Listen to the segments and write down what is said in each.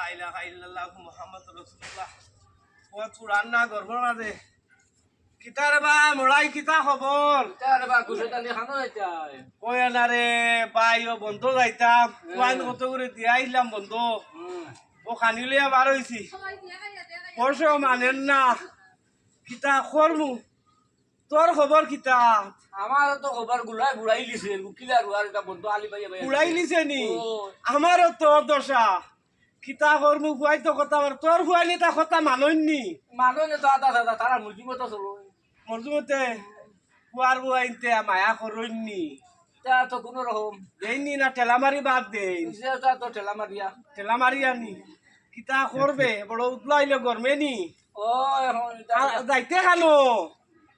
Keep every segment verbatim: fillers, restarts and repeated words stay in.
লা ইলাহা ইল্লাল্লাহু মুহাম্মাদুর রাসূলুল্লাহ। ও পুরান না গর্বর মাঝে। কিতা রে বা, মড়াই কিতা খবর? কিতা রে বা, কুশে তালি খানো যাইতায়? কই না রে ভাই, ও বন্ধ যাইতাম। হ্যাঁ। কুয়াইন কত করে দিয়া আইলাম বন্ধ। হুম। ও খানি লইয়া বার হইছি। পয়সা মানের না। কিতা করমু? তোর খবর কিতা? আমার তো খবর গুলাই বুড়াই লিছে, কিলা রুয়ার এটা বন্ধ আলি ভাই ভাই। বুড়াই লিছে নি? ও। আমারও তো দশা। কিতা করমু, ফুয়াই তো কথা বলে। তোর ফুয়াইনি তা কথা মানইন নি? মানইন তো আদা দাদা, তারা মুরগি মতো চলো। মরজু মতে ফুয়ার ফুয়াইনতে মায়া করইন নি? তা তো কোনো রকম। দেইন নি না ঠেলা মারি বাদ দেইন? বুঝলে তা তো ঠেলা মারিয়া। ঠেলা মারিয়া নি? কিতা করবে? বড় উদলা হইলে গরমে নি? ও, এখন এটা আ, যাইতে খানো?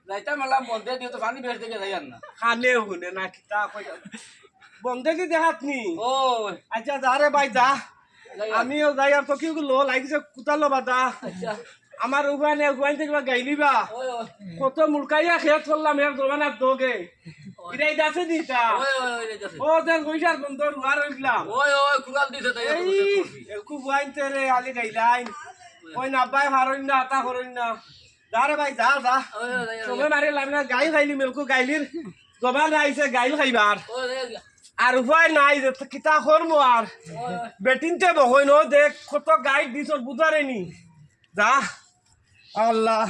যাইতাম এলাম বন্ধে দিয়ে তো পানি বেশ দেখে যাই আর না। খানে হুনে না কিতা কই? বন্ধে দি দেখাত নি? ও। আচ্ছা, যা রে ভাই, যা। যাই আর। আমিও যাই আর তো কি লো লাগিছে কুতালো বাদা। আচ্ছা। আমার উপায় নেই, উপায় থেকে গাইলিবা। ওই, ওই। কত মুরকাইয়া খেত করলাম এক জমানার দোগে। ওই। ইরাই দাসে দিতা। ওই, ওই, ওই, ওই, ওই। ও দেন পয়সার বন্ধ রুয়ার হইলাম। ওই, ওই, কুড়াল দিছে তাই এই, এত বছর করবি। একটু বুয়াইনতে রে, আলি গাইলাইন। ওই। ওই না ভাই, হারইন না, আতা করইন না। যা রে ভাই, যা, যা। ওই, ওই, ওই, ওই। সময় মারি লাভ না, গাইল খাইলি, মেলকু গাইলির। জবান আইছে, গাইল খাইবার। ওই, ওই, ওই। আর উপায় নাই, যে তো কিতা করমু আর। ওই, ওই। বেটিনতে বকইন, ও দেখ, কত গাইড দিছর বুঝারে নি। যা, আল্লাহ।